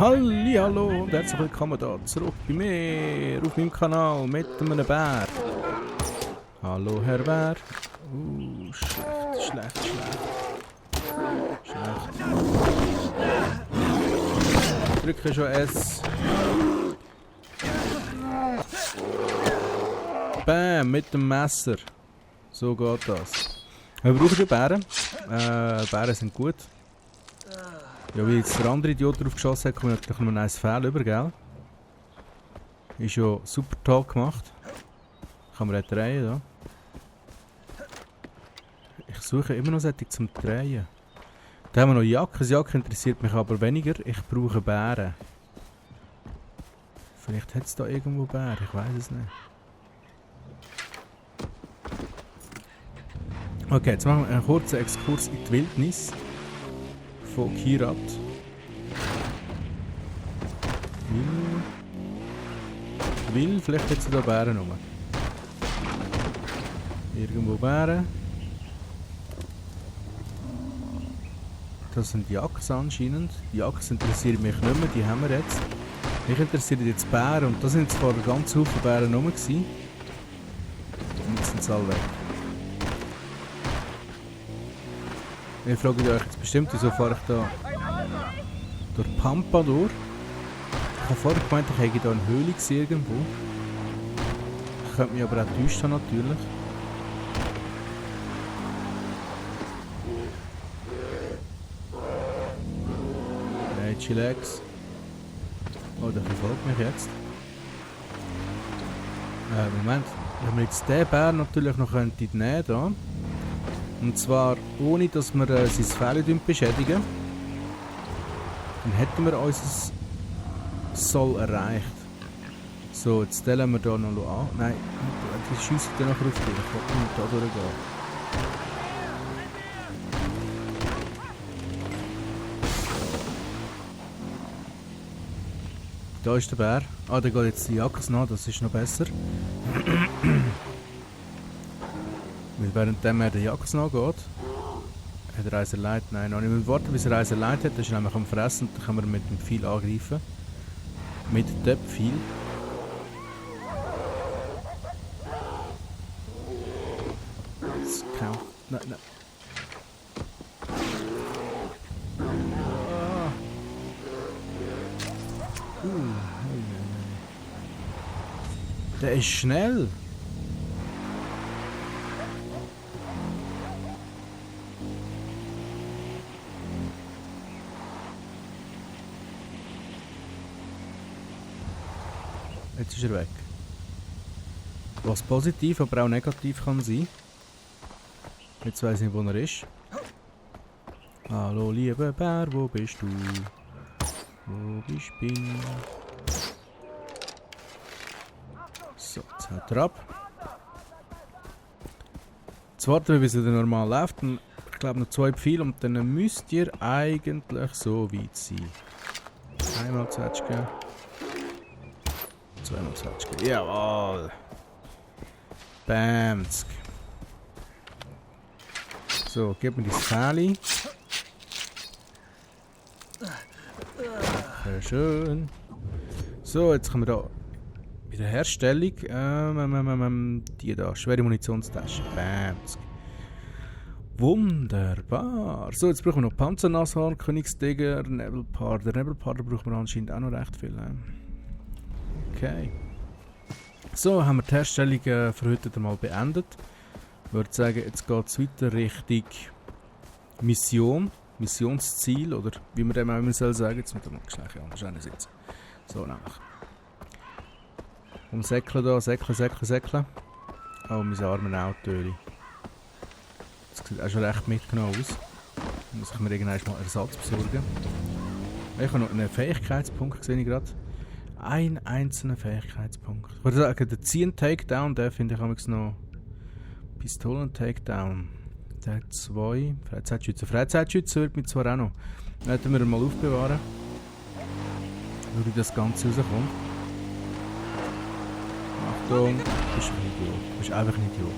Hallihallo und herzlich willkommen hier zurück bei mir auf meinem Kanal mit einem Bär. Hallo Herr Bär. Schlecht. Ich drücke schon S. Bam, mit dem Messer. So geht das. Wir brauchen schon Bären. Bären sind gut. Ja, wie jetzt der andere Idiot drauf geschossen hat, kommt natürlich nur ein Fehl über, gell? Ist ja super toll gemacht. Kann man auch drehen, da. Ich suche immer noch solche zum Drehen. Da haben wir noch Jacke. Das Jacke interessiert mich aber weniger. Ich brauche Bären. Vielleicht hat es da irgendwo Bären, ich weiß es nicht. Okay, jetzt machen wir einen kurzen Exkurs in die Wildnis von Kyrat. Will, vielleicht hat es da Bären rum. Irgendwo Bären. Das sind die Jacks anscheinend. Die Jacks interessieren mich nicht mehr, die haben wir jetzt. Mich interessieren jetzt Bären und da sind zwar ganz viele Bären rum gewesen. Und jetzt sind sie alle weg. Ihr fragt euch jetzt bestimmt, wieso fahre ich da durch Pampa durch. Ich habe vorher gemeint, ich hätte hier eine Höhle gesehen irgendwo. Ich könnte mich aber auch täuschen natürlich. Hey, chillax. Oh, der verfolgt mich jetzt. Moment, wenn wir jetzt den Bär natürlich noch nehmen könnten. Und zwar ohne, dass wir sein Fell beschädigen. Dann hätten wir unser Soll erreicht. So, jetzt stellen wir hier noch an. Nein, die schiessen dann nachher auf dich. Ich will nicht da durchgehen. Da ist der Bär. Ah, der geht jetzt die Jacke nach, das ist noch besser. Weil währenddem er der Jacke nachgeht, hat er Reiser Leid. Nein, noch nicht. Wir müssen warten, bis er Reiser Leid hat. Das ist nämlich am Fressen und dann können wir mit dem Pfeil angreifen. Mit dem Pfeil. Das kann... Nein. Der ist schnell. Jetzt ist er weg. Was positiv, aber auch negativ kann sein. Jetzt weiss ich nicht, wo er ist. Hallo lieber Bär, wo bist du? Wo bist du? So, jetzt haut er ab. Jetzt warten wir, bis er normal läuft. Ich glaube noch 2 Pfeile und dann müsst ihr eigentlich so weit sein. Einmal Zwetschgen. Zweimal Zwetschgen. Jawohl! Bamsk. So, gib mir das Fähli. Sehr schön. So, jetzt kommen wir da. Wiederherstellung. Die da. Schwere Munitionstasche. Bamsk. Wunderbar. So, jetzt brauchen wir noch Panzernashorn, Königsdegger, Nebelparder. Nebelparder brauchen wir anscheinend auch noch recht viel. Okay. So, haben wir die Herstellung für heute einmal beendet. Ich würde sagen, jetzt geht es weiter Richtung Mission. Missionsziel, oder wie man dem auch immer sagen soll. Jetzt muss man gleich anders sitzen. So, nämlich. Säckeln da, säckeln. Oh, mein armes Auto. Das sieht auch schon recht mitgenommen aus. Da muss ich mir irgendwann mal Ersatz besorgen. Ich habe noch einen Fähigkeitspunkt gesehen gerade. Ein einzelner Fähigkeitspunkt. Ich würde sagen, der Ziehen-Takedown, der finde ich noch. Pistolen-Takedown. Der hat 2. Freizeitschütze. Freizeitschütze wird mit zwar auch noch. Den hätten wir mal aufbewahren. Wie das Ganze rauskommt. Achtung, du bist ein Idiot. Du bist einfach ein Idiot.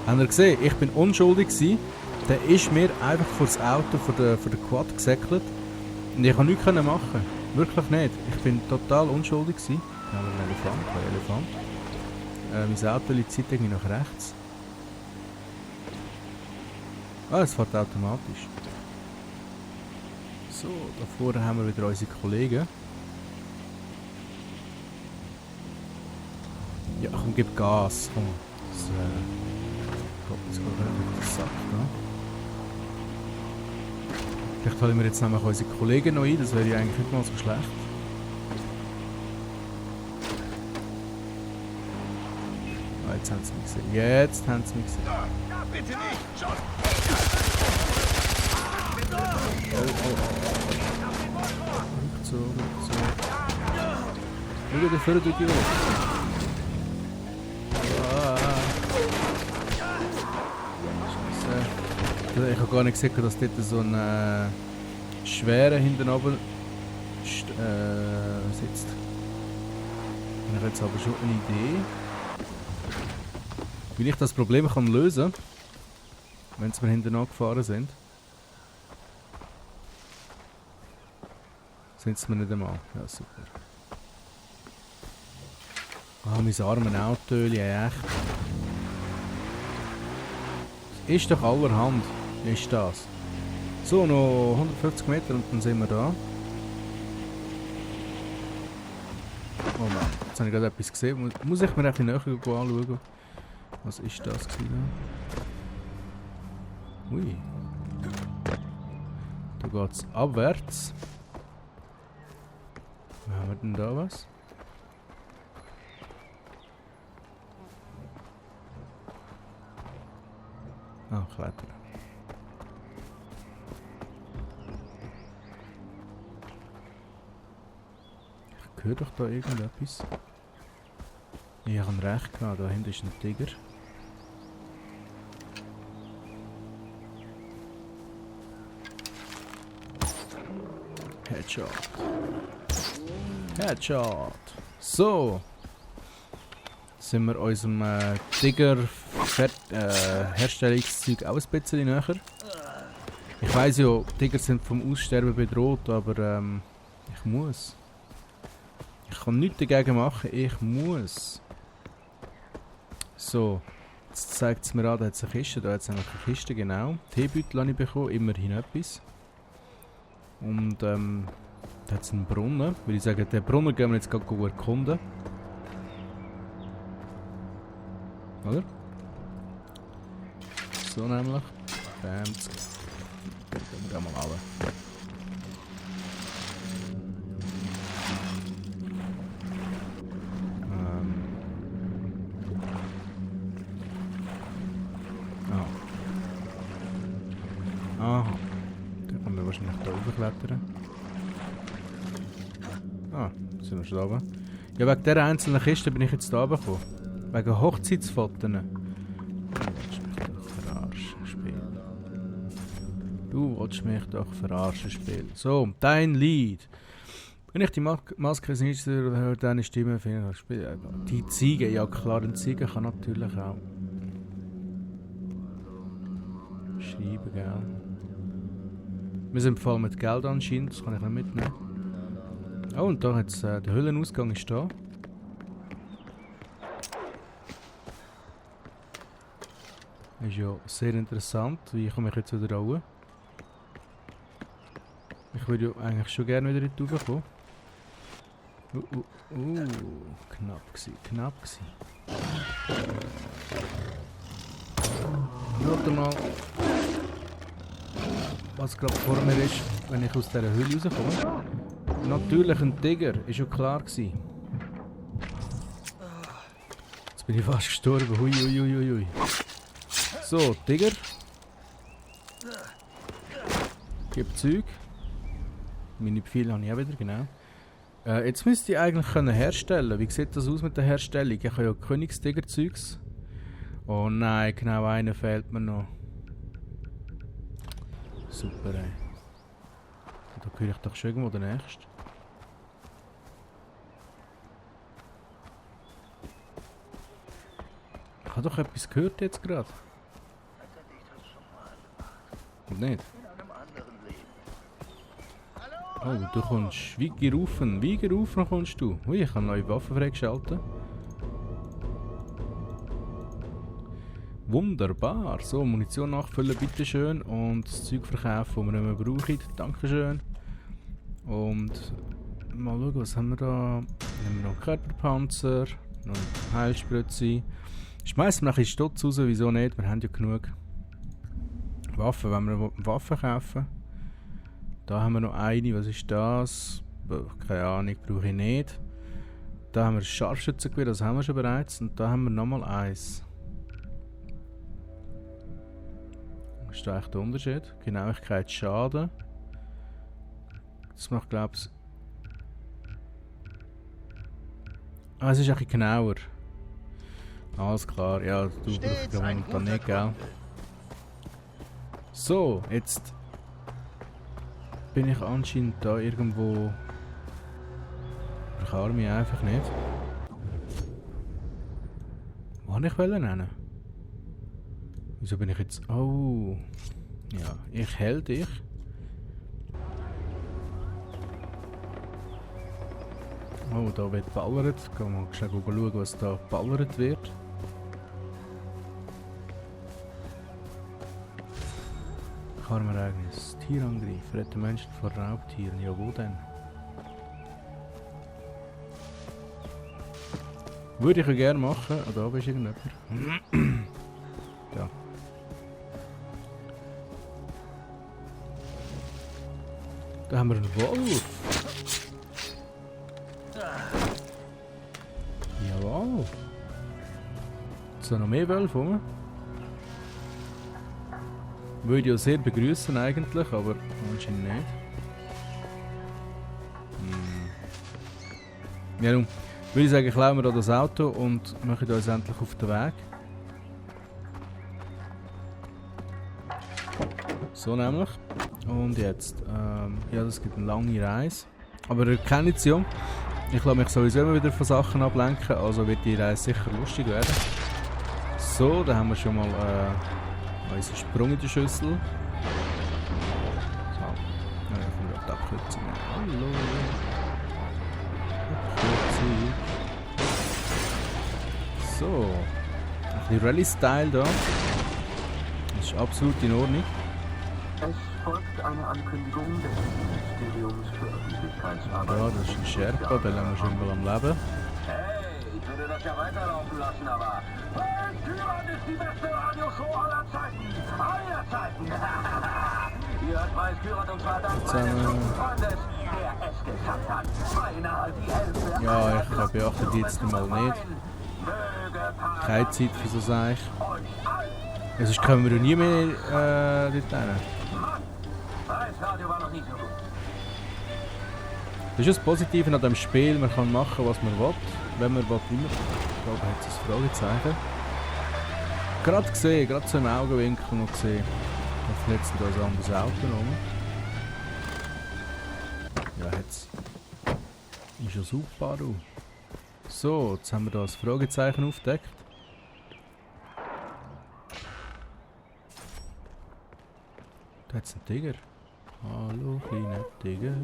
Habt ihr gesehen? Ich bin unschuldig gewesen. Der ist mir einfach vor das Auto, vor der Quad gesäckelt. Und ich konnte nichts machen. Wirklich nicht. Ich bin total unschuldig gewesen. Da haben wir einen Elefant, mein Auto liegt irgendwie nach rechts. Ah, es fährt automatisch. So, da vorne haben wir wieder unsere Kollegen. Ja, komm, gib Gas. Komm. Das, Gott, jetzt geht er auf den Sack da. Vielleicht holen wir jetzt nämlich unsere Kollegen noch ein, das wäre ja eigentlich nicht mal so schlecht. Ah, jetzt haben sie mich gesehen. Jetzt haben sie mich gesehen. Ja, bitte nicht! Schon! Rückzug. Schau dir vorne durch die Luft. Scheiße. Ich habe gar nicht gesehen, dass dort so ein schwerer hinten oben sitzt. Ich habe jetzt aber schon eine Idee, wie ich das Problem kann lösen kann, wenn sie mir hinten angefahren sind. Sind sie mir nicht einmal? Ja, super. Ah, mein armes Auto, echt. Ist doch allerhand, ist das. So, noch 150 Meter und dann sind wir da. Oh Mann, jetzt habe ich gerade etwas gesehen. Muss ich mir ein bisschen näher anschauen? Was ist das gewesen? Ui. Da geht es abwärts. Wo haben wir denn da was? Ah, Klettern. Ich höre doch da irgendetwas. Ich habe recht gehabt, da hinten ist ein Tiger. Headshot. Headshot. So. Sind wir unserem Tiger-Herstellungszeug auch ein bisschen näher. Ich weiss ja, Tiger sind vom Aussterben bedroht, aber ich muss. Ich kann nichts dagegen machen, ich muss. So. Jetzt zeigt es mir an, da hat es eine Kiste, da hat es eine Kiste, genau. Teebeutel habe ich bekommen, immerhin etwas. Und da hat es einen Brunnen. Würde ich sagen, den Brunnen gehen wir jetzt gerade erkunden. Oder? So nämlich. Bam. Dann gehen wir mal runter. Aha. Dann können wir wahrscheinlich da hochklettern. Ah, sind wir schon da oben. Ja, wegen dieser einzelnen Kiste bin ich jetzt da gekommen. Wegen Hochzeitsfotos. Du willst mich doch verarschen, Spiel. Du willst mich doch verarschen, Spiel. So, dein Lied. Wenn ich die Maske nicht höre, deine Stimme finde ich Spiel. Die Ziege, ja klar, ein Ziege kann natürlich auch schreiben, gell. Wir sind voll mit Geld anscheinend, das kann ich nicht mitnehmen. Oh, und da jetzt der Höhlenausgang ist da. Ist ja sehr interessant. Wie komme ich jetzt wieder raus? Ich würde ja eigentlich schon gerne wieder in die Tube kommen. Knapp gsi, knapp gsi. Schaut mal, was gerade vor mir ist, wenn ich aus dieser Höhle rauskomme. Natürlich ein Tiger, ist ja klar gsi. Jetzt bin ich fast gestorben, hui hui hui hui. So, Tiger. Gib Zeug. Meine Pfeile habe ich auch wieder, genau. Jetzt müsste ich eigentlich herstellen. Wie sieht das aus mit der Herstellung? Ich habe ja Königstiger-Zeugs. Oh nein, genau einer fehlt mir noch. Super, ey. Da höre ich doch schon irgendwo den nächsten. Ich habe doch etwas gehört jetzt gerade. Und nicht? In einem anderen Leben. Hallo! Oh, du kommst wie gerufen kommst du. Ui, ich habe neue Waffen freigeschaltet. Wunderbar. So, Munition nachfüllen, bitteschön. Und das Zeug verkaufen, das wir nicht mehr brauchen. Dankeschön. Und mal schauen, was haben wir da? Nehmen wir noch einen Körperpanzer, noch eine Heilspritze. Schmeißen wir ein bisschen Stutz raus, wieso nicht? Wir haben ja genug Waffen, wenn wir Waffen kaufen. Da haben wir noch eine, was ist das? Keine Ahnung, brauche ich nicht. Da haben wir ein Scharfschützengewehr, das haben wir schon bereits. Und da haben wir nochmal eins. Was ist da eigentlich der Unterschied? Genauigkeit Schaden. Das macht, glaube ich... Ah, es ist ein bisschen genauer. Alles klar, ja, du brauchst momentan nicht, gell? So, jetzt bin ich anscheinend da irgendwo. Ich kann mich einfach nicht. Was wollte ich nennen? Wieso bin ich jetzt... Oh. Ja, ich hält dich. Oh, da wird geballert. Gehen wir mal schnell schauen, was da geballert wird. Karmereignis. Tierangriff. Rette Menschen vor Raubtieren. Ja, wo denn? Würde ich ja gerne machen. Ah, da ist irgendjemand. Ja. Da haben wir einen Wolf. Jawohl. Jetzt sind noch mehr Wölfe rum. Würde ich ja sehr begrüßen eigentlich, aber anscheinend nicht. Ja, nun würde ich sagen, klauen wir da das Auto und machen uns endlich auf den Weg. So nämlich. Und jetzt, ja, das gibt eine lange Reise. Aber ihr kennt es ja. Ich lasse mich sowieso immer wieder von Sachen ablenken, also wird die Reise sicher lustig werden. So, da haben wir schon mal unseren Sprung in die Schüssel. So, ja, ich komme gerade die Abkürzung. Hallo. Abkürzung. So, ein bisschen Rallye-Style da. Das ist absolut in Ordnung. Es folgt eine Ankündigung des Ministeriums für Öffentlichkeitsarbeit. Ja, das ist ein Sherpa, den lassen wir schon mal am Leben. Hey, ich würde das ja weiterlaufen lassen, aber... Tyrann ist die beste Radioshow aller Zeiten! Aller Zeiten! Ihr hört Preis Tyrann und zwar dank meines guten Freundes, der es geschafft hat, beinahe die Hälfte... Ja, ich beachte die jetzt mal nicht. Keine Zeit für so Sachen. Sonst kommen wir nie mehr dort hin. Radio war noch nie so gut. Das ist das Positive an diesem Spiel, man kann machen, was man will, wenn man will. Ich glaube, hat es ein Fragezeichen. Gerade gesehen, gerade so im Augenwinkel noch gesehen. Da letztens da ein anderes Auto rum. Ja, jetzt ist ja super, du. So, jetzt haben wir da das Fragezeichen aufgedeckt. Da hat es einen Tiger. Hallo, kleiner Tiger.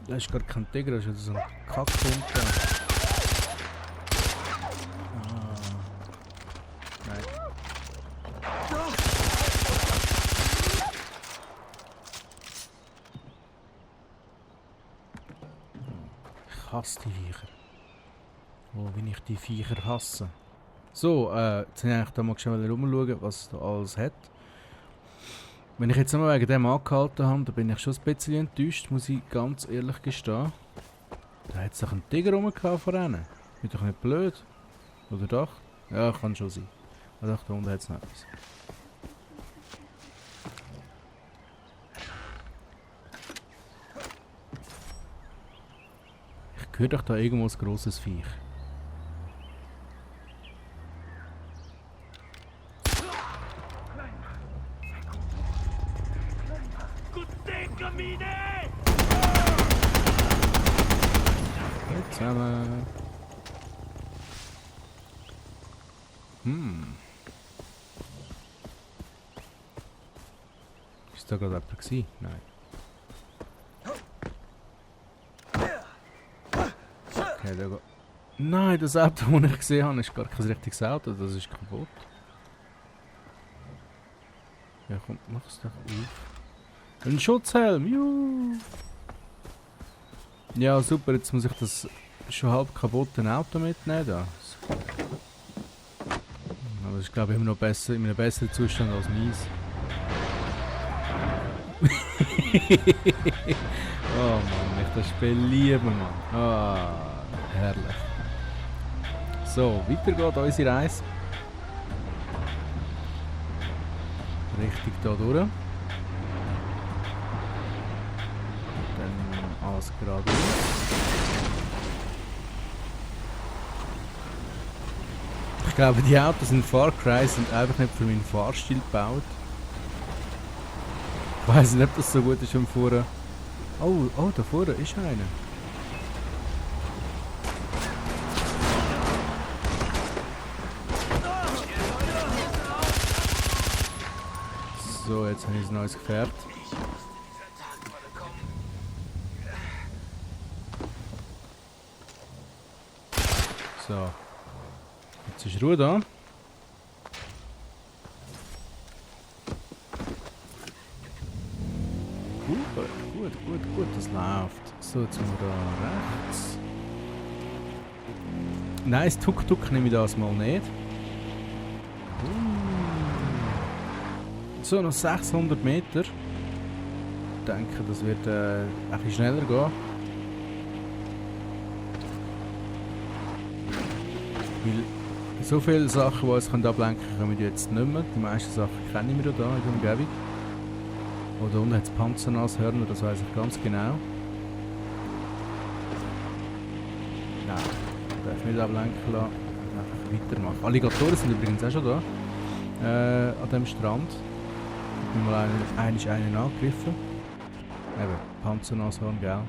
Das ist gar kein Tiger, das ist so ein Kackhund. Nein. Ich hasse die Viecher. Oh, wie ich die Viecher hasse. So, jetzt habe ich da mal schnell rumschauen, was es da alles hat. Wenn ich jetzt nochmal wegen dem angehalten habe, dann bin ich schon ein bisschen enttäuscht, muss ich ganz ehrlich gestehen. Da hat es doch einen Tiger rumgehauen von ihnen. Bin doch nicht blöd. Oder doch? Ja, kann schon sein. Ich dachte, da unten hat es noch etwas. Ich höre doch da irgendwo ein grosses Viech. Zusammen. Ist da gerade jemand gewesen? Nein. Okay, da geht... Nein, das Auto, das ich gesehen habe, ist gar kein richtiges Auto, das ist kaputt. Ja komm, mach's doch auf. Ein Schutzhelm, juhu! Ja super, jetzt muss ich das schon halb kaputte Auto mitnehmen. Da. Aber das ist glaube ich immer noch besser, in einem besseren Zustand als meins. Oh Mann, ich das Spiel liebe, Mann. Ah, herrlich. So, weiter geht unsere Reise. Richtig da durch. Dann alles geradeaus. Ich glaube, die Autos in Far Cry sind einfach nicht für meinen Fahrstil gebaut. Ich weiss nicht, ob das so gut ist schon vorne. Oh, da vorne ist einer. So, jetzt habe ich ein neues Gefährt. So. Jetzt ist Ruhe da. Gut, das läuft. So, jetzt sind wir da rechts. Nein, das Tuk-Tuk nehme ich das mal nicht. So, noch 600 Meter. Ich denke, das wird ein bisschen schneller gehen. Weil so viele Sachen, die uns ablenken können, kommen jetzt nicht mehr. Die meisten Sachen kennen wir ja da in der Umgebung. Oh, da unten hat es Panzernashörner, das weiss ich ganz genau. Nein, ich darf nicht ablenken lassen. Einfach weitermachen. Alligatoren sind übrigens auch schon da. An dem Strand. Ich habe mal einen angegriffen. Eben, Panzernashorn, gell?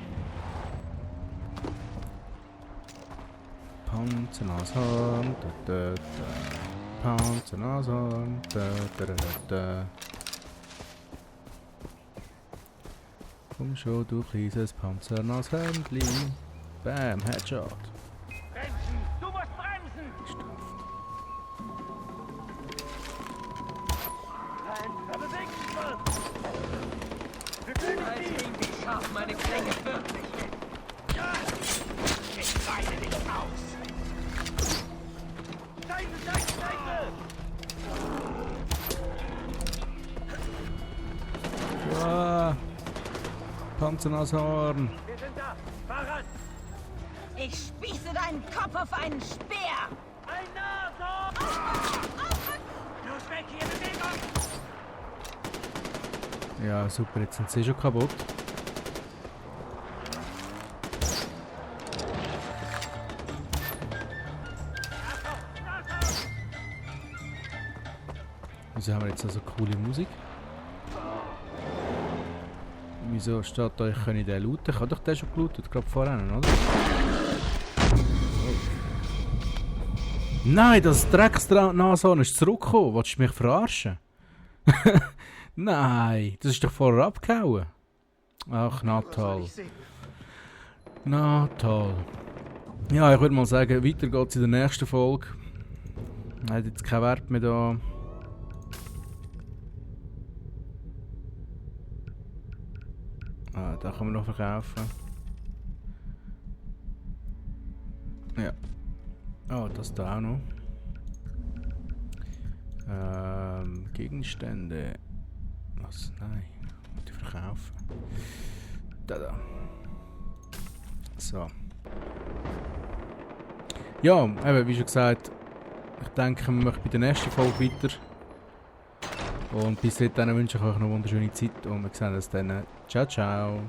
Panzernashorn, Panzernashorn, Komm schon, du kleines Panzernashörnli. Bam, Headshot. Bremsen! Du musst bremsen! Nein, er bewegt sich mal! Wir können nicht! Wie scharf meine Klänge wirklich ist! Ja! Ich weine dich aus! Seite! Ah, Panzernashorn. Wir sind da! Fahrrad! Ich spieße deinen Kopf auf einen Speer! Ein Nashorn! Los weg hier, Bewegung! Ja, super, jetzt sind sie schon kaputt. Wieso haben wir jetzt also coole Musik? Wieso steht da, ich kann den looten? Ich habe doch den schon gelootet, gerade vorhin, oder? Oh. Nein, das Drecksnashorn ist zurückgekommen. Willst du mich verarschen? Nein, das ist doch vorher abgehauen. Ach, na toll. Na toll. Ja, ich würde mal sagen, weiter geht es in der nächsten Folge. Hat jetzt keinen Wert mehr da. Ah, da kann man noch verkaufen. Ja. Oh, das da auch noch. Gegenstände. Was? Nein. Die verkaufen. Da. So. Ja, eben, wie schon gesagt, ich denke, wir machen bei der nächsten Folge weiter. Und bis dahin wünsche ich euch noch eine wunderschöne Zeit und wir sehen uns dann. Ciao, ciao.